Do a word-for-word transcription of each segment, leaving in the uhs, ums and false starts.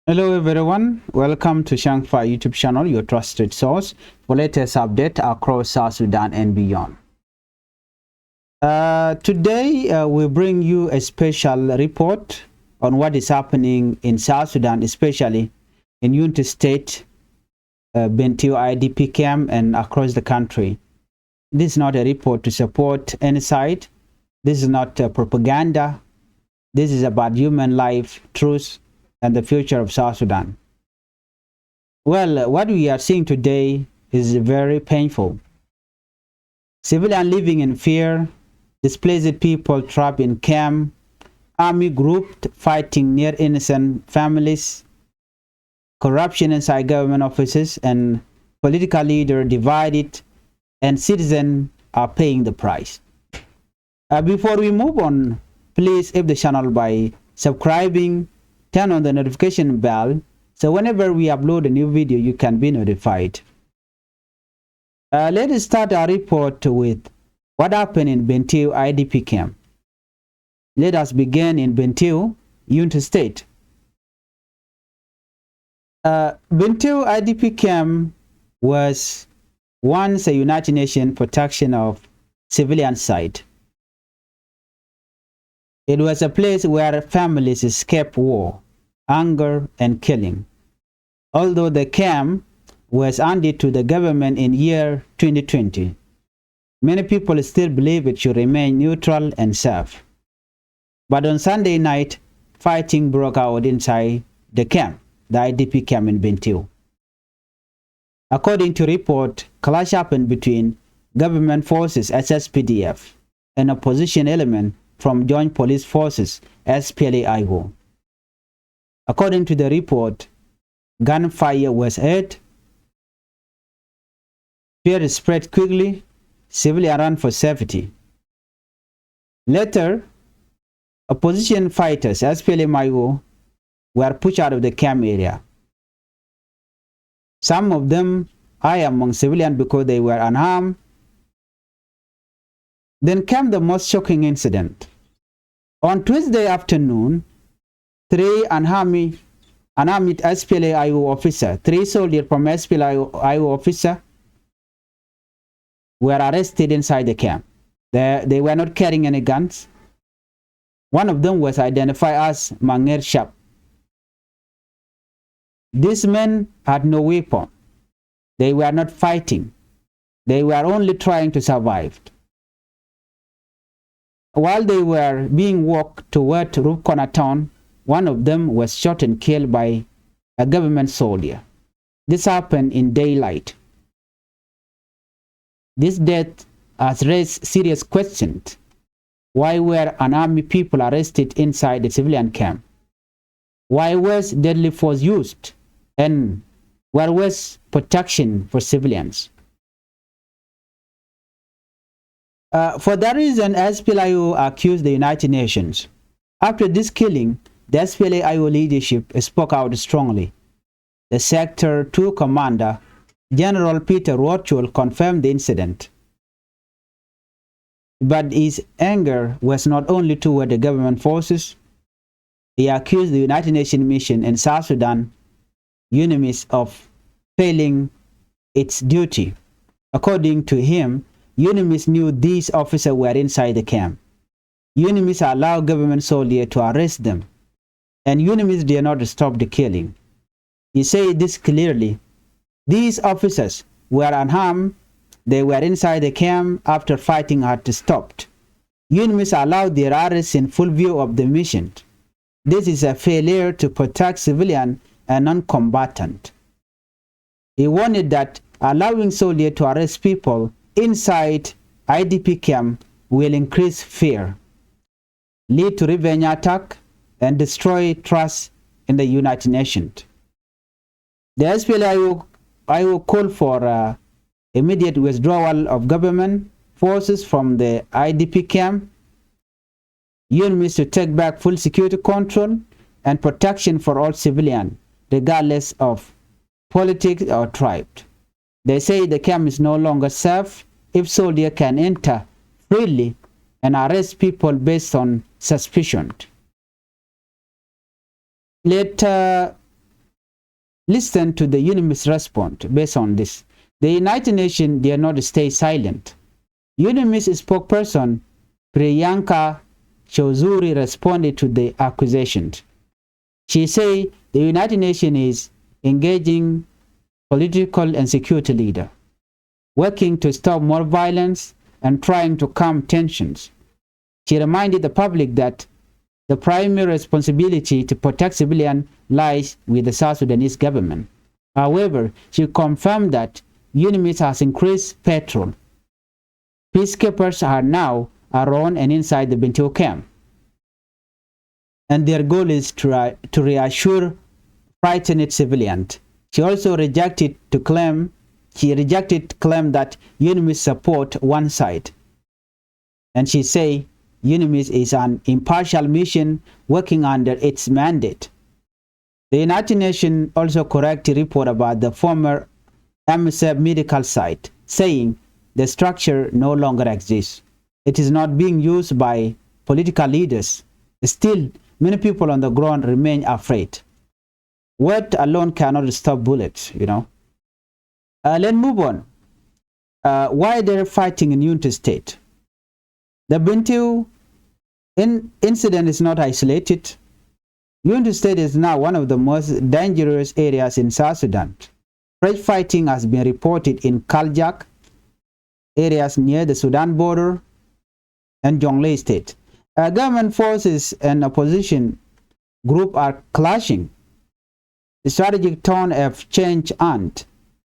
Hello everyone, welcome to Shangfa YouTube channel, your trusted source for latest update across South Sudan and beyond. Uh, today uh, we bring you a special report on what is happening in South Sudan, especially in Unity State, uh, Bentiu I D P camp and across the country. This is not a report to support any side. This is not a propaganda. This is about human life, truth, and the future of South Sudan. Well, what we are seeing today is very painful. Civilian living in fear, displaced people trapped in camp, army group fighting near innocent families, corruption inside government offices, and political leader divided, and citizens are paying the price. Uh, before we move on, please help the channel by subscribing, turn on the notification bell, so whenever we upload a new video, you can be notified. Uh, let us start our report with what happened in Bentiu I D P camp. Let us begin in Bentiu, Unity State. Uh, Bentiu I D P camp was once a United Nations protection of civilian site. It was a place where families escaped war, hunger, and killing. Although the camp was handed to the government in year twenty twenty, many people still believe it should remain neutral and safe. But on Sunday night, fighting broke out inside the camp, the I D P camp in Bentiu. According to report, clash happened between government forces, S S P D F, and opposition element from Joint Police Forces, S P L A I O. According to the report, gunfire was heard. Fear spread quickly. Civilian ran for safety. Later, opposition fighters, S P L M I O, were pushed out of the camp area. Some of them hide among civilians because they were unarmed. Then came the most shocking incident. On Tuesday afternoon, three unarmed, unarmed S P L A I O officer, three soldiers from S P L A I O officer were arrested inside the camp. They, they were not carrying any guns. One of them was identified as Manger Shap. These men had no weapon. They were not fighting. They were only trying to survive. While they were being walked toward Rubkona town, one of them was shot and killed by a government soldier. This happened in daylight. This death has raised serious questions. Why were unarmed people arrested inside the civilian camp? Why was deadly force used? And where was protection for civilians? Uh, for that reason, S P L A I O accused the United Nations. After this killing, the S P L A I O leadership spoke out strongly. The Sector two commander, General Peter Rochol, confirmed the incident. But his anger was not only toward the government forces. He accused the United Nations mission in South Sudan, UNMISS, of failing its duty. According to him, UNMISS knew these officers were inside the camp. UNMISS allowed government soldiers to arrest them, and UNMISS did not stop the killing. He said this clearly. These officers were unarmed. They were inside the camp after fighting had stopped. UNMISS allowed their arrest in full view of the mission. This is a failure to protect civilian and non-combatant. He warned that allowing soldiers to arrest people inside I D P camp will increase fear, lead to revenge attack, and destroy trust in the United Nations. The S P L A I O called for uh, immediate withdrawal of government forces from the I D P camp, UNMISS to take back full security control and protection for all civilians, regardless of politics or tribe. They say the camp is no longer safe if soldiers can enter freely and arrest people based on suspicion. Later, Listen to the UNMISS response based on this. The United Nations dare not stay silent. UNMISS spokesperson Priyanka Chowdhury responded to the accusations. She said the United Nations is engaging political and security leader, working to stop more violence and trying to calm tensions. She reminded the public that the primary responsibility to protect civilian lies with the South Sudanese government. However, she confirmed that UNMISS has increased patrol. Peacekeepers are now around and inside the Bentiu camp, and their goal is to, re- to reassure frightened civilians. She also rejected to claim she rejected claim that UNMISS support one side, and she say UNMISS is an impartial mission working under its mandate. The United Nations also corrected report about the former M S F medical site, saying the structure no longer exists. It is not being used by political leaders. Still, many people on the ground remain afraid. Word alone cannot stop bullets, you know. Uh, let's move on. Uh, why they're fighting in Unity State? The Bentiu in- incident is not isolated. Unity State is now one of the most dangerous areas in South Sudan. Fresh fighting has been reported in Kaljak areas near the Sudan border and Jonglei State. Uh, government forces and opposition group are clashing. The strategic tone have changed, and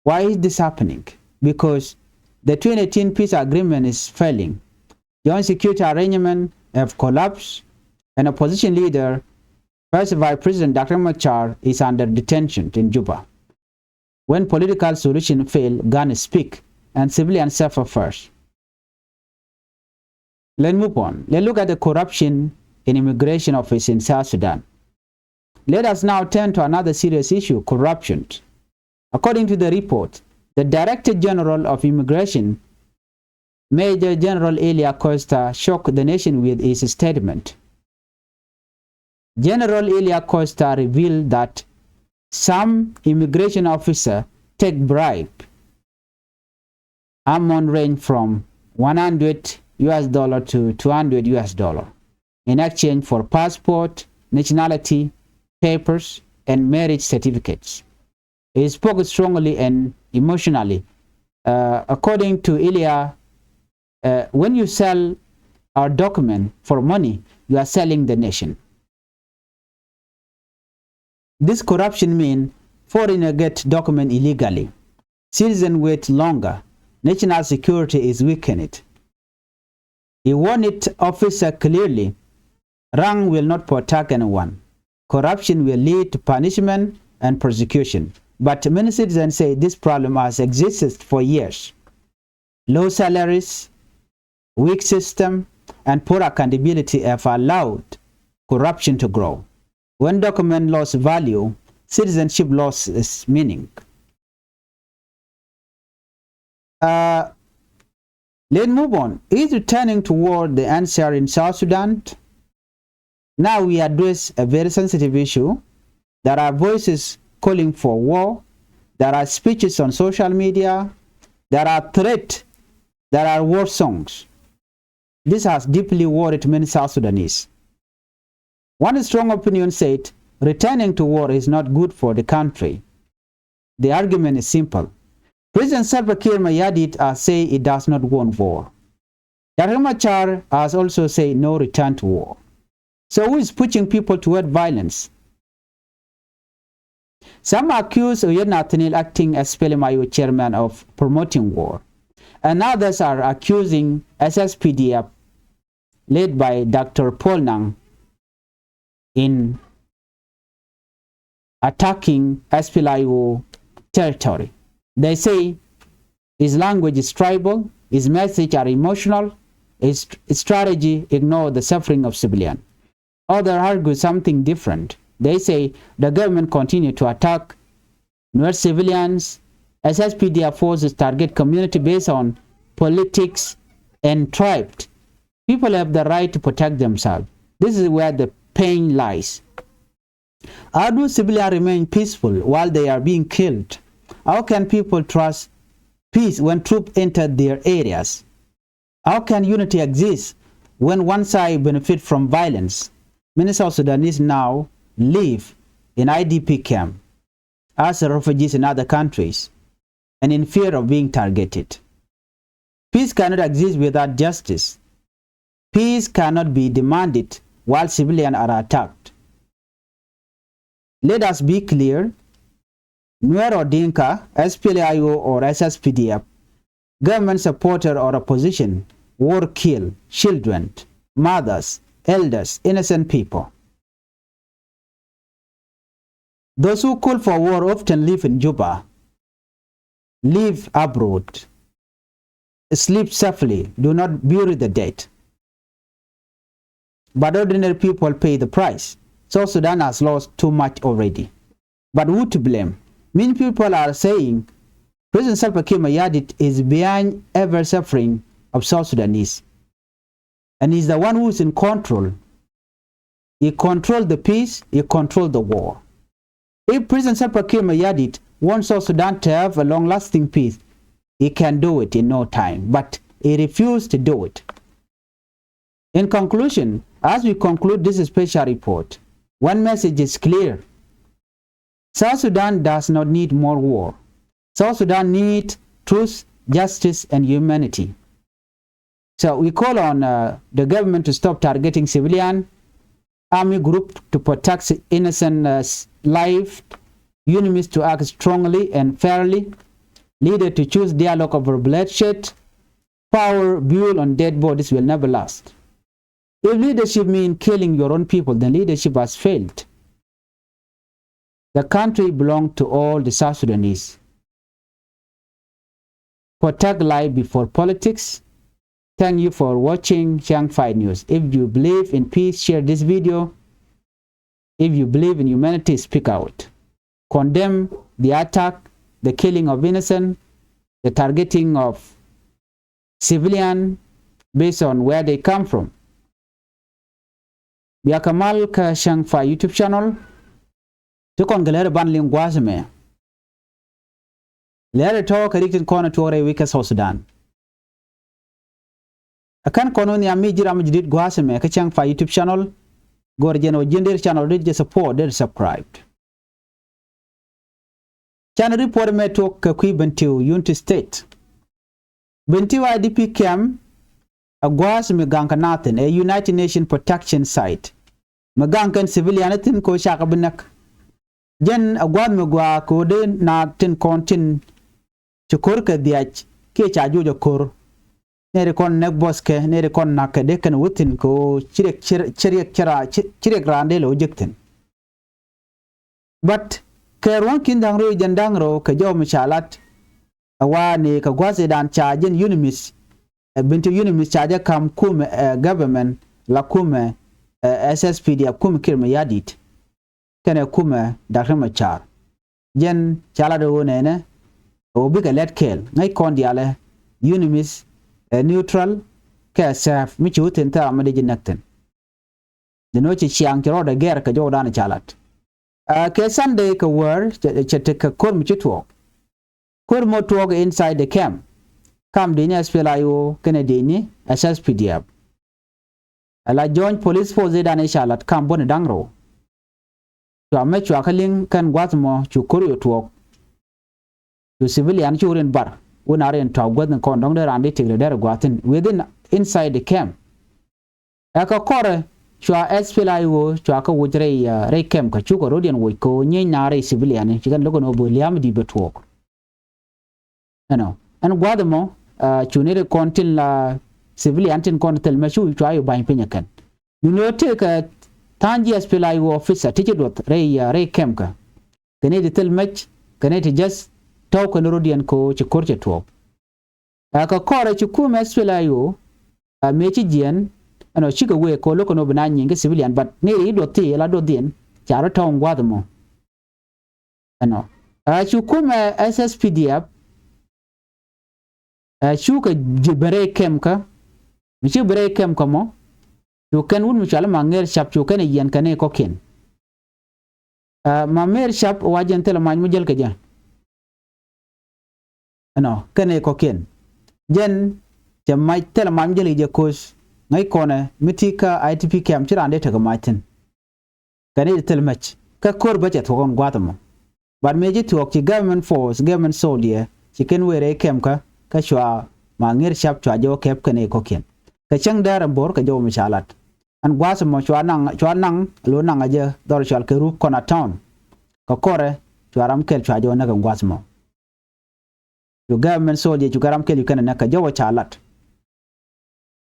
why is this happening? Because the twenty eighteen peace agreement is failing. Joint security arrangement have collapsed, and opposition leader, First Vice President Doctor Machar, is under detention in Juba. When political solution fail, guns speak, and civilians suffer first. Let's move on. Let's look at the corruption in immigration office in South Sudan. Let us now turn to another serious issue, corruption. According to the report, the Director General of Immigration, Major General Elia Costa, shocked the nation with his statement. General Elia Costa revealed that some immigration officer take bribe. Amount range from one hundred U S dollar to two hundred U S dollar in exchange for passport, nationality papers, and marriage certificates. He spoke strongly and emotionally. Uh, according to Elia, uh, when you sell our document for money, you are selling the nation. This corruption mean foreigner get document illegally. Citizen wait longer. National security is weakened. He warned officer clearly. Rank will not protect anyone. Corruption will lead to punishment and prosecution. But many citizens say this problem has existed for years. Low salaries, weak system, and poor accountability have allowed corruption to grow. When document lost value, citizenship lost its meaning. Uh, let's move on. Is returning to war the answer in South Sudan? Now we address a very sensitive issue. There are voices calling for war. There are speeches on social media. There are threats. There are war songs. This has deeply worried many South Sudanese. One strong opinion said returning to war is not good for the country. The argument is simple. President Salva Kiir Mayardit has said he does not want war. Doctor Machar has also said no return to war. So who is pushing people toward violence? Some accuse Oyet Nathaniel, acting as SPLM-IO chairman, of promoting war, and others are accusing SSPDF, led by Doctor Paul Nang, in attacking SPLM-IO territory. They say his language is tribal, his message are emotional, his strategy ignore the suffering of civilian. Others argue something different. They say the government continue to attack Nuer civilians. SSPDF forces target community based on politics and tribe. People have the right to protect themselves. This is where the pain lies. How do civilians remain peaceful while they are being killed? How can people trust peace when troops enter their areas? How can unity exist when one side benefits from violence? Many South Sudanese now live in I D P camps, as refugees in other countries, and in fear of being targeted. Peace cannot exist without justice. Peace cannot be demanded while civilians are attacked. Let us be clear. Nuer or Dinka, S P L A I O or S S P D F, government supporter or opposition, war kill children, mothers, elders, innocent people. Those who call for war often live in Juba, live abroad, sleep safely, do not bury the dead. But ordinary people pay the price. South Sudan has lost too much already. But who to blame? Many people are saying President Salva Kiir Mayardit is behind every suffering of South Sudanese. And he's the one who is in control. He controlled the peace, he controlled the war. If President Salva Kiir Mayardit wants South Sudan to have a long-lasting peace, he can do it in no time, but he refused to do it. In conclusion, as we conclude this special report, one message is clear. South Sudan does not need more war. South Sudan need truth, justice, and humanity. So we call on, uh, the government to stop targeting civilian, army group to protect innocent, uh, s-, life, UNMISS to act strongly and fairly, leader to choose dialogue over bloodshed. Power built on dead bodies will never last. If leadership mean killing your own people, then leadership has failed. The country belong to all the South Sudanese. Protect life before politics. Thank you for watching Chiang Five News. If you believe in peace, share this video. If you believe in humanity, speak out. Condemn the attack, the killing of innocent, the targeting of civilian based on where they come from. Bia kɛ mal kä Chiang Five YouTube channel. Ti kɔn kɛ lɛr ban liŋ gua̱a̱th mɛ. Lɛr tɔ̱ kɛ rik tin kɔn tuɔɔk rɛy wec kä South Sudan. Ɛ kän kɔn wä nhiam mi ji̱ ram mi ji̱ dit gua̱a̱th mɛ kä Chiang Five YouTube channel. Gɔr jɛn wä ji̱n der channel dit jɛ support der subscribe. Can report mɛ tuɔk kɛ kui̱ Bentiu, Unity State. Bentiu I D P camp, a gua̱a̱th mi gaŋ kɛ naath thi̱n, ɛ United Nation Protection Site. Mi gaŋ kɛn civilian thi̱n kɛ ɣöö cakɛ bi näk. Jɛn a gua̱a̱th mi gɔaa kɛ ɣöö dee naath tin kɔn tin ci ko̱r kɛ dhiac kiɛ ca juɔc a ko̱r. Nɛy ti kɔn näk buɔthkɛ, nɛy ti kɔn na̱k kɛ dee kɛn wä thi̱n kɛ ɣöö ci riɛk, ci riɛk, ci riɛk raan dee lɛ wä jek thi̱n. But kɛ ruɔ̱n ki̱n da̱ŋ rɛw jɛn da̱ŋ rɛw kɛ jɔw mi ca lat ɛ wa̱a̱ ni kɛ gua̱th i̱dan ca jɛn UNMISS, ɛ Bentiu UNMISS ca jɛ ka̱m kumɛ, ɛ government la kumɛ, ɛ S S P D F kumɛ Kiir Mayardit kɛnɛ kumɛ Doctor Machar. Jɛn ca lat ɛ ɣöö nɛnɛ ɛ ɣöö bikɛ lɛt kɛɛl ŋäc kɔn diaalɛ UNMISS ɛ neutral kɛ safe mi ci wä thi̱n thil ram mi dee ji̱ näk thi̱n. Dee nɔ ci ciaŋ ci rɔɔdɛ gɛr kɛ jɔwdan ca lat. Ɛ kɛ Sunday kɛ wäär cɛ, cɛ tekɛ ko̱r mi ci tuɔɔk. Ko̱r mɔ tuɔɔk inside the camp. Kam di̱ni S P L A I O kɛnɛ di̱ni S S P D F. Ala join police force i̱dan i̱ ca lat kam buɔ̱ni da̱ŋ rɛw. Cua mɛ cua kä liŋ kɛn gua̱th mɔ cu ko̱r yɔ tuɔɔk. Cu civilian cu rin bar wun a rin tɔ̱ guäth in kɔn dɔ̱ŋ dee raan di tik rɛ dee rɛ gua̱thin within inside the camp. Ɛ kɛ kɔrɛ cua S P L A I O cua kä wuc rɛy, uh, rɛy camp kä cukɛ rodiɛn wuc kɛ ɣöö nyieny na rɛy civilian ci kɛn lo̱k ɛn ɣöö bä lia̱a̱m di bɛ tuɔɔk. Ɛnɔ ɛn gua̱th ɛmɔ, uh, cu ni ri kɔn tin la civilian tin kɔn thil mɛ cu cua yɔ ba̱ny piny ɛ kɛn. Ni lo̱ tëëkɛ tha̱a̱ŋ ji̱ S P L A I O officer ti ci duɔth rɛy, uh, rɛy camp kä. Kɛ ni ti thil mɛc kɛ ni ti jäth tɔ̱w kɛn rodiɛn kɛ ɣöö ci ko̱r cɛ tuɔɔk. Ɛ kɛ kɔrɛ ci kumɛ S P L A I O, ɛ mëë ci jiɛn ɛnɔ cikɛ wëë kɛ ɣöö lo̱k kɛn ɣöö bi na nyieny kä civilian, but ni ri duɔth thil la duɔth dhiɛn ca rɔ tɔ̱w in gua̱th ɛmɔ. Ɛnɔ ɛ cu kumɛ S S P D F, ɛ cukɛ ji̱ ben rɛy camp kä, mi ci ben rɛy camp kä mɔ cu kɛn wut mi cual i̱ Maŋer Cap cu kɛn ɛ yiɛn kɛn i̱ kɔ̱kiɛn. Ɛ, ma Mer Cap wa jɛn thilɛ mac mi jäl kɛ jɛ. Ɛnɔ kɛnɛ kɔkiɛn jɛn cɛ mac thilɛ mac mi jäl kɛ jɛ koc ŋäc kɔnɛ mi ti kä I D P camp ci raan dee tekɛ mac thi̱n. Kɛn i̱ thil mec kä ko̱r bä cɛ thuɔ̱k ɛn gua̱a̱th ɛmɔ. But mëë ci thuɔ̱k ci government force, government soldier ci kɛn wëë rɛy kɛm kä, kä cua ma Ŋi̱r Cap cua jɛ wä kɛp kɛn i̱ kɔ̱kiɛn. Kɛ cäŋ dɛɛr ɛn bo̱r kɛ jɔw mi ca lat. Ɛn gua̱a̱th ɛmɔ cua naŋ, cua naŋ lo naŋ a jɛ dhɔr cual kɛ Rup Kɔna Town. Kɛ kɔrɛ cua ram kɛl cua jɛ wä näk ɛn gua̱a̱th ɛmɔ. Cu government soldier cu kɛ ram kɛl cu kɛn ɛ näk kɛ jɔw ca lat.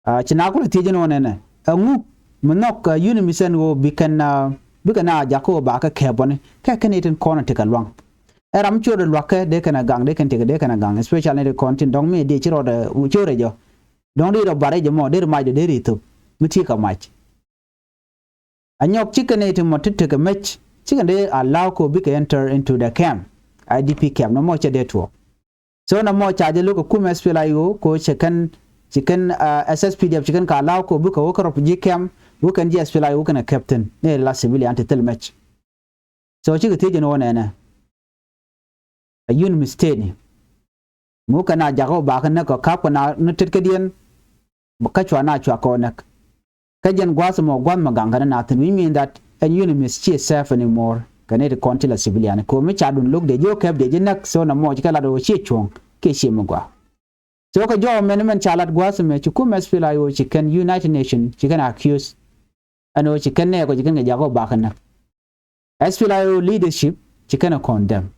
Aa, ci na kulɛ thiec ɛn ɣöö nɛnɛ ɛŋu mi nhɔk, aa, UNMISS ɛn ɣöö bi kɛn, aa, bikɛ na jakä ɣöö ba kɛ kɛɛp bɔni kɛ kɛn itin kɔn in tekɛ luaŋ. Ɛ ram ciötdɛ luakä dee kɛn a gaŋ, dee kɛn tekɛ dee kɛn a gaŋ, especially ni ti kɔn tin dɔ̱ŋ mi dee ci rɔɔdɛ ciötdɛ jɔ. Dɔ̱ŋ dee rɔ bar i̱ jɛ mɔ dee ri macdɔ dee ri thop mi ti kɛ mac. A nyɔk cikɛ nɛy ti mɔ ti tekɛ mec cikɛ dee allow ko bikɛ enter into the camp, I D P camp, nɔmɔ cɛ dee tuɔɔk. So nɔmɔ ca jɛ lo̱k ɛ kumɛ S P L A I O ko cɛ kɛn, ci kɛn, ah, S S P D F ci kɛn ka allow ko bikɛ wä kä refugee camp, wä kɛn ji̱ S P L A I O wä kɛn ɛ kɛp thi̱n ni la civilian ti thil mec. So cikɛ thiec jɛ ni wä nɛnɛ. A UNMISS tëëni mi wä kɛn a jakä wä bakä näk kɛ kap kɛ na ni tet kädiɛn. Kä cua na cua kɛ wä näk. Kä jɛn gua̱a̱th ɛmɔ gua̱a̱th mɛ gaŋ kɛn na thi̱n, which mean that ɛn UNMISS ciɛ safe anymore. Kɛ ni ti kɔn ti la civilian ko mi ca dun lo̱k dee ji̱ wä kɛp dee ji̱ näk, so nɔmɔ cikɛ lat wä ciɛ cuɔ̱ŋ kiɛ ciɛ mi gɔaa. So kɛ jɔw mɛn mɛn ca lat gua̱a̱th ɛmɛ ci kumɛ S P L A I O ci kɛn United Nation ci kɛn accuse. Ɛn ɣöö ci kɛn nɛɛk ɔ ci kɛn kɛ jakä wä bakä näk. S P L A I O leadership ci kɛn ɛ condemn.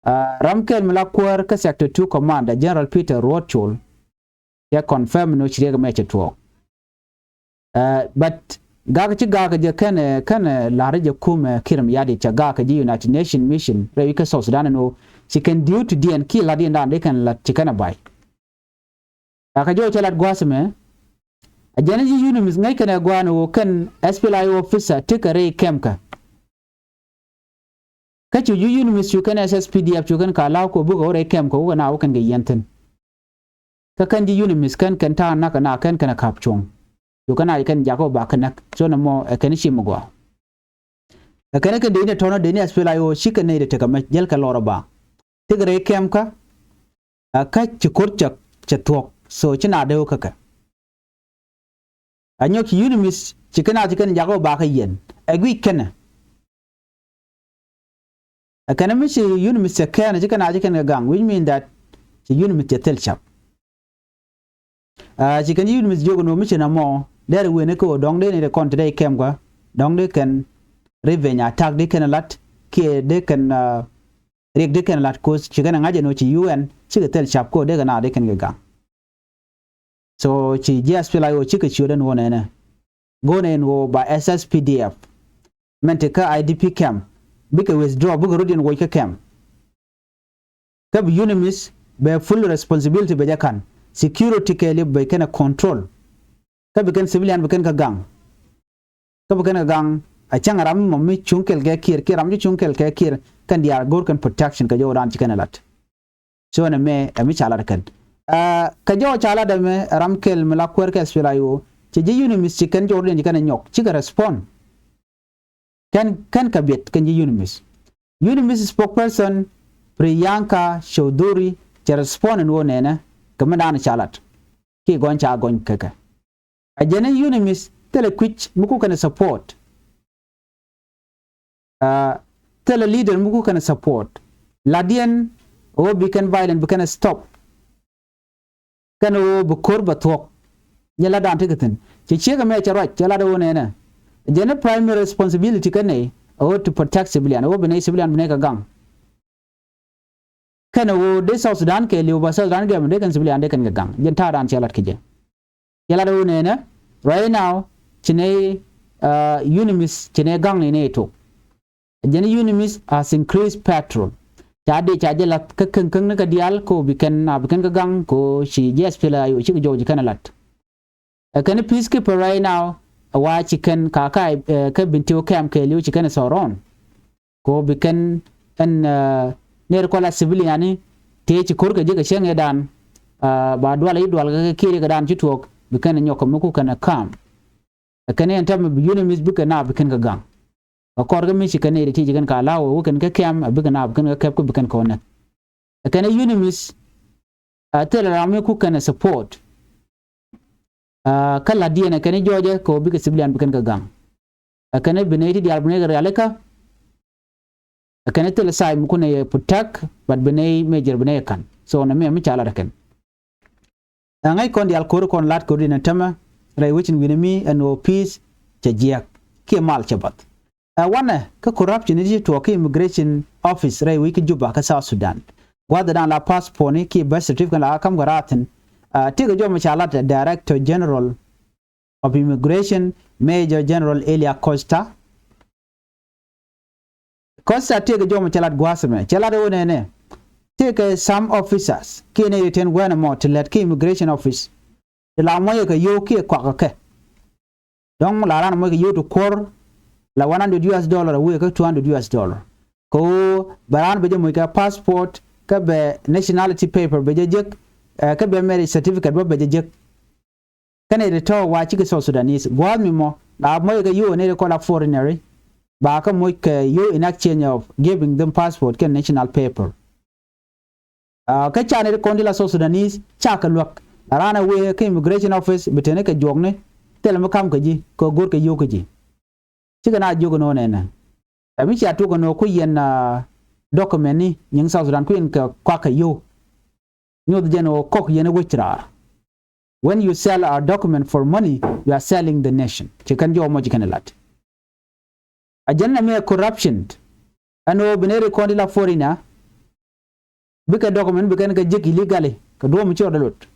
Ah, ram kɛl mi la kuäär kä sector two commander General Peter Ruɔt Col cɛ confirm ni ci riɛk mɛ cɛ tuɔɔk. Ah, but gak ci gak jɛ kɛn, kɛn la̱r jɛ kumɛ Kiir Mayardit cɛ gak ji̱ United Nation mission rɛy wi̱c kä South Sudan ni wä ci kɛn duty diɛn ki la̱t diɛn dan di kɛn la̱t ci kɛn a bay. Aka jɔw cɛ lat gua̱a̱th mɛ a jɛn ji̱ UNMISS ŋäc kɛn ɛ gua̱a̱n wä kɛn S P L A I O officer ti kɛ rɛy kɛm kä. Kä cu ji̱ UNMISS cu kɛn S S P D F cu kɛn ka la̱a̱k kɔ bukɛ wä rɛy kɛm kɔ wä kɛn a wä kɛn kɛ yɛn thi̱n. Kä kɛn ji̱ UNMISS kɛn kɛn ta̱a̱ nak kɛn a kɛn kɛn a ka̱p cuɔ̱ŋ. Cu kɛn a kɛn jakä wä ba kɛ näk. So nɔmɔ ɛ kɛn ci mi gɔaa. Ɛ kɛn kɛn dee ni tɔ̱nɔ dee ni S P L A I O ci kɛn nɛy dee tekɛ mɛ jäl kɛ lɔr ɛ ba. Tekɛ rɛy kɛm kä. Ɛ kä ci ko̱r cɛ, cɛ thuɔ̱k. So ci na dee wä kä kɛ. A nyɔk ci UNMISS ci kɛn a ci kɛn jakä wä ba kɛ yɛn. Ɛ guic kɛnɛ. Ɛ kɛn mi ci UNMISS cɛ kɛn ci kɛn a ci kɛn kɛ gaŋ, which mean that ci UNMISS cɛ thil cap. Ah, ci kɛn UNMISS jiök ni wä mi ci na mɔ dee ri wen ni kä wä dɔ̱ŋ dee ni ri kɔn ti dee kɛm kua dɔ̱ŋ dee kɛn revenge attack dee kɛn lat kiɛ dee kɛn, ah, riɛk dee kɛn lat kos ci kɛn ŋa̱c ɛn wä ci UN cikɛ thil cap kä wä dee kɛn a dee kɛn kɛ gaŋ. So ci ji̱ S P L A I O cikɛ ciöt ɛn ɣöö nɛnɛ. Go̱o̱nɛ ɛn ɣöö ba S S P D F mɛn ti kä I D P camp bikɛ withdraw bikɛ rut in woc kä camp. Kä bi UNMISS bɛ full responsibility bɛ jɛ ka̱n. Security kɛɛliw bɛ kɛn ɛ control. Kä bi kɛn civilian bi kɛn kä gaŋ. Kä bi kɛn kä gaŋ a cäŋ ram mɔ mi cuŋ kɛl kɛ Kiir kiɛ ram ci cuŋ kɛl kɛ Kiir kɛn diaal go̱r kɛn protection kɛ jɔw dan ci kɛn ɛ lat. So nɛ mɛ ɛ mi ca lat kɛn. Ɛ kɛ jɔw ca lat ɛ mɛ ram kɛl mi la kuäär kɛ S P L A I O ci ji̱ UNMISS ci kɛn jɔw dan ci kɛn ɛ nyɔk cikɛ respond. Kɛn kɛn kɛ biɛt kɛn ji̱ UNMISS. UNMISS spokesperson Priyanka Choudhury cɛ respond in wä nɛnɛ kɛ mi dan ca lat. Ki gɔny ca gɔny kɛ kɛ. A jɛn i̱ UNMISS thilɛ kui̱c mi ku kɛn support. Ah, thilɛ leader mi ku kɛn support. Ladiɛn ɣöö bi kɛn violent bi kɛn stop. Kɛn ɣöö bi ko̱r bɛ thuɔ̱k. Nyɛ lat dan ti kɛ thi̱n ci ciek ɛmɛ cɛ ruac cɛ lat ɣöö nɛnɛ. Jɛn i̱ primary responsibility kɛn nɛy ɣöö to protect civilian ɣöö bi nɛy civilian bi nɛy kɛ gaŋ. Kɛn ɣöö dee South Sudan kɛɛliw ba South Sudan gɛm dee kɛn civilian dee kɛn kɛ gaŋ jɛn ta̱a̱ dan cɛ lat kɛ jɛ. Cɛ lat ɣöö nɛnɛ right now ci nɛy, uh, UNMISS ci nɛy gaŋ ni nɛy tok. Jɛn UNMISS has increased patrol. Ca dee ca jɛ lath kä käŋ käŋ ni kɛ diaal kɛ ɣöö bi kɛn a bi kɛn kɛ gaŋ kɛ ɣöö ci ji̱ S P L A I O cikɛ jɔw ji̱ kɛn ɛ lat. Ɛ kɛn peacekeeper right now ɛ wa ci kɛn ka ka, eh, kä Bentiu camp kɛɛliw ci kɛn ɛ surround. Ko bi kɛn ɛn, eh, ner kɔla civilian ni tëë ci ko̱r kɛ ji̱ kɛ cieŋ ëëdan, ah, ba dual i̱ dual kɛ kiɛ riɛk ëëdan ci tuɔɔk bi kɛn ɛ nyɔk kɛ mi ku kɛn ɛ ka̱a̱m. Ɛ kɛn ɛn tɛmɛ bi UNMISS bikɛ na bi kɛn kɛ gaŋ. Kɛ kɔr kä mi ci kɛn nɛy ti ti ci kɛn ka la̱w ɛ wä kɛn kä kɛm a bikɛ naap kɛn kä kɛp kä bi kɛn kɔn nɛk. Ɛ kɛn ɛ UNMISS a thilɛ ram mi ku kɛn ɛ support. Kä la̱tdiɛn ɛ kɛn i̱ jɔɔcɛ kɛ ɣöö bikɛ civilian bi kɛn kɛ gaŋ. Ɛ kɛn i̱ bi nɛy ti diaal bi nɛy kɛ rialikä. Ɛ kɛn i̱ thilɛ say mi kunɛ yɛ protect, but bi nɛy major bi nɛy ka̱n. So nɛ mi ɛ mi ca lat ɛ kɛn. Ɛ ŋäc kɔn diaal ko̱ri kɔn lat ko̱ri nɛ tämɛ rɛy wecin wi̱nɛ mi ɛn ɣöö peace cɛ jiɛk kiɛ mal cɛ bath. Ɛ wanɛ kä corruption i̱ ti tuɔɔk kä immigration office rɛy wec kä Juba kä South Sudan. Gua̱thdan la passport ni kiɛ birth certificate la ka̱m kɛ raathin. Ɛ tëëkɛ jɔmɛ ca lat Director General of Immigration, Major General Elia Costa. Costa tëëkɛ jɔmɛ ca lat gua̱a̱th ɛmɛ, ca lat ɣöö nɛnɛ tëëkɛ some officers kiɛ nɛy ti tɛn wɛn ɛmɔ ti lät kä immigration office. Ti la muɔcɛ kɛ yio̱w kiɛ kuakä kɛ. Dɔ̱ŋ la ran muɔc kɛ yio̱w ti kuɔ̱r la one hundred U S dollar a wëë kä two hundred U S dollar. Kɛ ɣöö bɛ ran bɛ jɛ muɔc kɛ passport kä bɛ nationality paper bɛ jɛ jek, ɛ kä bɛ marriage certificate bä bɛ jɛ jek. Kä nɛy ti tɔ̱ wa cikɛ South Sudanese gua̱a̱th mi mɔ la muɔc kɛ yio̱w ɛ nɛy ti kɔn la foreigner. Ba kä muɔc kɛ yio̱w in exchange of giving them passport kɛ national paper. Kä ca nɛy ti kɔn ti la South Sudanese ca kɛ luäk la raan ɛ wëë kä immigration office bi teni kɛ juɔkni thilɛ mi ka̱m kɛ ji̱ kɛ go̱r kɛ yio̱w kä ji̱. Cikɛ na jiök ɛn ɣöö nɛnɛ ɛ mi cia tuɔk ɛn ɣöö ku yɛn document ni nyiŋ South Sudan ku yɛn kɛ kuak kɛ yio̱w. Nyoth jɛn ɣöö kɔk yɛn ɛ wec raar. When you sell our document for money, you are selling the nation. Ci kɛn jɔw mɔ ci kɛn lat. A jɛn na mi ɛ corruption. Ɛn ɣöö bi nɛy ri kɔn ti la foreigner bikɛ document bikɛn kɛ jek illegally kɛ duɔ̱ɔ̱p mi ci rɔɔdɛ lot.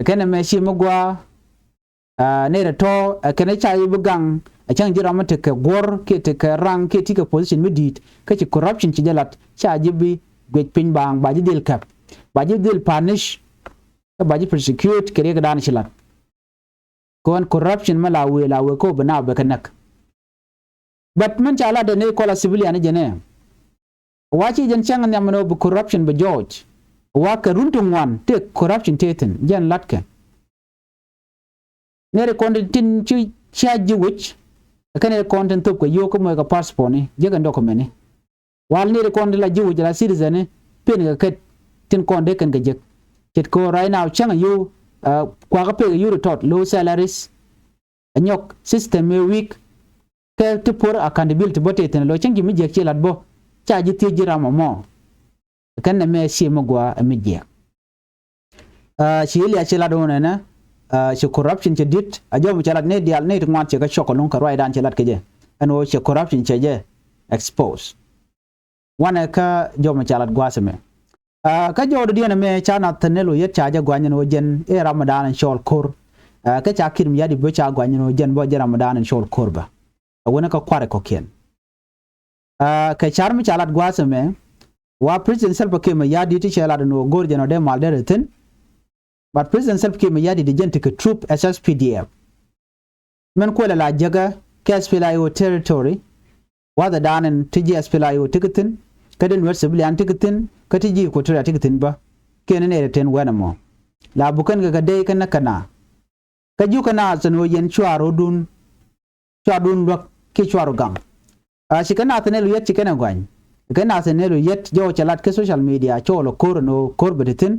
Kɛn ɛmɛ ci mi gɔaa. Nɛy rɛ tɔ̱ ɛ kɛn ca ji̱ bi gaŋ. Ɛ cäŋ ji̱ ram mi tekɛ guɔ̱r kiɛ tekɛ raŋ kiɛ tekɛ position mi di̱i̱t kä ci corruption ci jɛ lat ca ji̱ bi guic piny baaŋ ba ji̱ dhil kɛp ba ji̱ dhil punish. Kä ba ji̱ prosecute kɛ riɛkdan ci lat. Kɛ ɣän corruption mi la wëë la wëë kä bi naap bɛ kɛ näk. But min ca lat dee ni kɔla civilian jɛ nɛ. Wa ci jɛn cäŋ nhiam ni wä bi corruption bi jɔɔc. Wa kɛ run ti ŋuan tëë corruption tëë thi̱n jɛn latkɛ. Nɛy ri kɔn tin ci cia ji̱ wec kä nɛy ri kɔn tin thop kɛ yio̱o̱k kä moc kɛ passport ni jiäk ɛn document ni. Wal nɛy ri kɔn tin la ji̱ wec la citizen ni pen kɛ kɛt tin kɔn dee kɛn kɛ jiäk. Ce̱tkɛ right now cäŋ yio̱o̱k kuakä pek yio̱o̱k ri tɔt low salaries. Ɛ nyɔk system mëë weak. Kɛ ti poor accountability bä tëë thi̱n lo̱ cäŋ ji̱ mi jiäk ci lat bä ca ji̱ thiec ji̱ ram ɛmɔ. Kɛn nɛ mɛ cie mi gua ɛ mi jiäk. Ci ilia ci lat wun ɛnɛ ci corruption cɛ di̱t a jɔm cɛ lat ni diaal ni ti ŋuan cɛ kɛ cɔk ɛlɔ̱ŋ kɛ ruacdan cɛ lat kɛ jɛ ɛn ɣöö cɛ corruption cɛ jɛ expose. Wanɛ kä jɔmɛ ca lat gua̱a̱th ɛmɛ. Kä jɔwdɛ diɛn ɛmɛ ca Nathaniel Oyet ca jɛ guany ɛn ɣöö jɛn i̱ ramdan ɛn cɔɔl ko̱r. Kä ca Kiir Mayardit bä ca guany ɛn ɣöö jɛn bä jɛ ramdan ɛn cɔɔl ko̱r bä. Ɛ wänɛ kä kua̱rɛ kɔ̱kiɛn. Kɛ car mi ca lat gua̱a̱th ɛmɛ wa President Salva Kiir Mayardit ti cɛ lat ɛn ɣöö go̱r jɛn ɔ dee mal derɛ thi̱n. But President Salva Kiir Mayardit jɛn ti kɛ troop S S P D F. Min kuɛlɛ la jäkä kɛ S P L A I O territory. Wathɛ daanɛ ti ji̱ S P L A I O ti kɛ thi̱n kä ti Nuer civilian ti kɛ thi̱n kä ti ji̱ Equatoria ti kɛ thi̱n bä. Kiɛn ni nɛy rɛ ten wɛn ɛmɔ la bukɛn kɛ kɛ dey kɛn nä kɛ na. Kä ji̱ kɛ na thin wä yɛn cuaar wä dun cuaar dun luäk kiɛ cuaar wä gaŋ. A ci kɛ Nathaniel Oyet ci kɛn ɛ guany kɛ Nathaniel Oyet jɔw cɛ lat kɛ social media cɔɔl ɛ ko̱r ɛn ɣöö ko̱r bɛ ti thi̱n.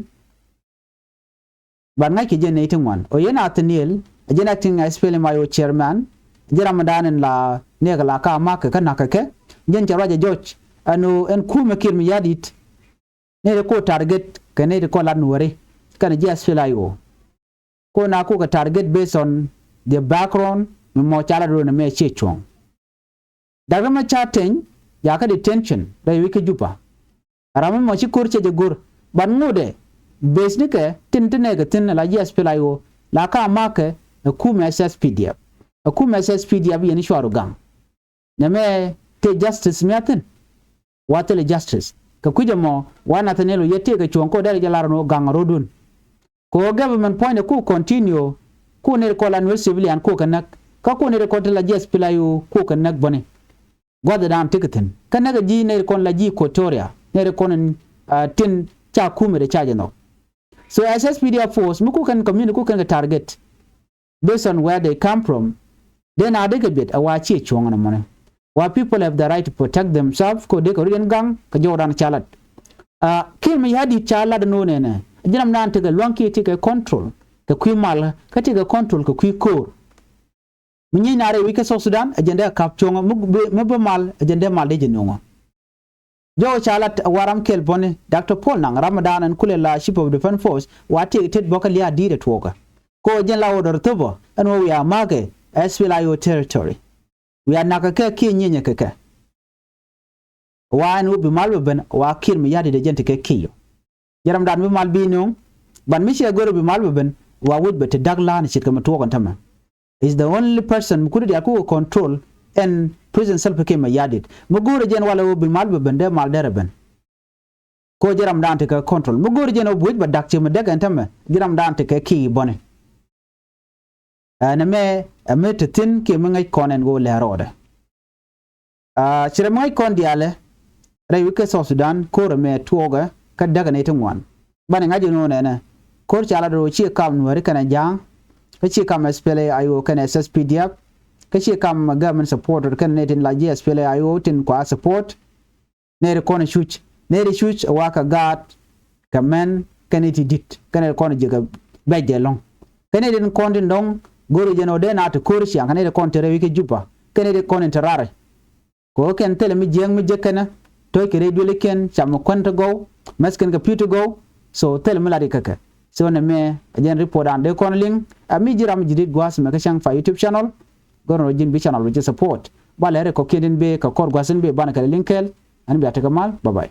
Ban ŋa̱ckɛ jɛ nɛy ti ŋuan ɔ yɛn Nathaniel ɛ jɛn acting SPLM-IO chairman. Jɛ ramdan in la nɛɛkɛ la ka makɛ kä na̱kɛ kɛ jɛn cɛ ruacɛ jɔc. Ɛn ɣöö ɛn kumɛ Kiir Mayardit nɛy ti ko target kɛ nɛy ti kɔ lat Nuääri kɛnɛ ji̱ SPLA-IO. Ko na kokɛ target based on their background mi mɔ ca lat run ɛmɛ ciɛ cuɔ̱ŋ. Dak ri ma ca teny jakä detention rɛy wi̱c kä Juba. Ram mi mɔ ci ko̱r cɛ jɛ go̱r ban ŋotdɛ base ni kɛ tin ti nɛɛkɛ thi̱n la ji̱ SPLA-IO la ka makɛ ɛ kumɛ SSPDF. Ɛ kumɛ SSPDF yɛn i̱ cuaru gaŋ. Nɛmɛ tëë justice mi a thi̱n. Wa thilɛ justice kɛ kui̱c ɛmɔ wa Nathaniel Oyet tëëkɛ cuɔ̱ŋ ko dɛrɛ jɛ lar ɛn ɣöö gaŋ a ro̱dun. Kɛ ɣöö government puɔ̱nydɛ ku continue ku nɛy ti kɔn la Nuer civilian ku kɛ näk kä ku nɛy ti kɔn ti la ji̱ SPLA-IO ku kɛ näk bäni. Gua̱thdan tekɛ thi̱n kä näkɛ ji̱ nɛy ti kɔn la ji̱ Equatoria nɛy ti kɔn in tin ca kumɛ ti ca jɛ nhɔk. So SSPDF force mi ku kɛn community ku kɛn kɛ target based on where they come from. Dee na dee kɛ biɛt a wa ciɛ cuɔ̱ŋ ni mɔni. Wa people have the right to protect themselves kɛ dee kɛ ri den gaŋ kɛ jɔwdan ca lat. A Kiir Mayardit ca lat ni wä nɛnɛ. Ji̱n ram dan tekɛ lua̱ŋ kiɛ tekɛ control kɛ kui̱ mal kä tekɛ control kɛ kui̱ ko̱o̱r. Mi nyieny na rɛy wi̱c kä South Sudan ɛ jɛn dee kap cuɔ̱ŋ mi bi mal ɛ jɛn dee mal dee jɛ nuŋɔ. Jɔwä ca lat a waram kɛl bɔni Doctor Paul Nang ram dan ɛn kulɛ la Chief of Defence Force wa tiek tet bɔkä lia̱a̱ di̱i̱t ɛ tuɔɔkä. Ko jɛn la wä dɔr thopä ɛn wä wiaa ma̱a̱kɛ S P L A I O territory. Wiaa nakä kɛ kiɛ nyienyɛ kɛ kɛ. Wa ɛn wä bi mal bɛ ben wa Kiir Mayardit ɛ jɛn ti kɛ kiyo. Jɛ ram dan bi mal bi nuŋ. Ban mi ciɛ go̱r bi mal bɛ ben wa wec bɛ ti dak la̱a̱n ce̱tkɛ mi tuɔɔk ɛn tämɛ. Is the only person mi kuri diaal kukɛ control ɛn President Salva Kiir Mayardit. Mi go̱o̱rɛ jɛn walɛ wä bi mal bɛ ben dee mal derɛ ben. Ko ji̱ ram dan tekɛ control mi go̱o̱rɛ jɛn wä bi wec bɛ dak ciɛ mi dek ɛn tämɛ ji̱ ram dan tekɛ ki̱i̱ bɔni. Ɛn ɛmɛ ɛmɛ te thi̱n kiɛ mi ŋäc kɔn ɛn ɣöö lɛ̱̈ɛ̱̈ rɔɔdɛ. Aa, ci rɛ mi ŋäc kɔn diaalɛ rɛy wi̱c kä South Sudan ko̱r ɛmɛ tuɔɔkɛ kä däkɛ nɛy ti ŋuan. Banɛ ŋa̱c ɛn ɣöö nɛnɛ ko̱r ca lat rɔ ciɛ kam Nuääri kɛnɛ Ja̱a̱ŋ kä ciɛ kam S P L A I O kɛnɛ S S P D F kä ciɛ kam government supporter kɛnɛ nɛy tin la ji̱ S P L A I O tin kua support. Nɛy ti kɔn cuc nɛy ti cuc ɛ wa kɛ gaat kɛ mɛn kɛnɛ ti di̱t kɛnɛ ti kɔn ji̱ kɛ bɛc jɛ lɔ̱ŋ. Kɛnɛ ti kɔn tin dɔ̱ŋ go̱ri jɛn ɔ dee na ti ko̱ri ciaŋ kɛnɛ ti kɔn ti rɛy wi̱c kä Juba kɛnɛ ti kɔn in ti rari. Kɛ ɣöö kɛn thilɛ mi jiääk mi jek kɛnɛ to̱c kɛ rɛy duëlikiɛn cam mi kuän ti gɔw mɛth kɛn kɛ pi̱i̱t ti gɔw. So thilɛ mi lat i̱ käkɛ. So nɛmɛ ɛ jɛn report an dee kɔn liŋ ɛ mi ji̱ ram ji̱ di̱t gua̱a̱th mɛ kä cäŋ fa YouTube channel. Gör ni rɔ ji̱n bi channel bi ji̱ support ba lɛ rɛ kɔ̱kiɛn tin bee kɛ kɔr gua̱a̱th in bee banɛ kɛ lɛ liŋ kɛɛl. Ɛn bia tekɛ mal. Bye bye.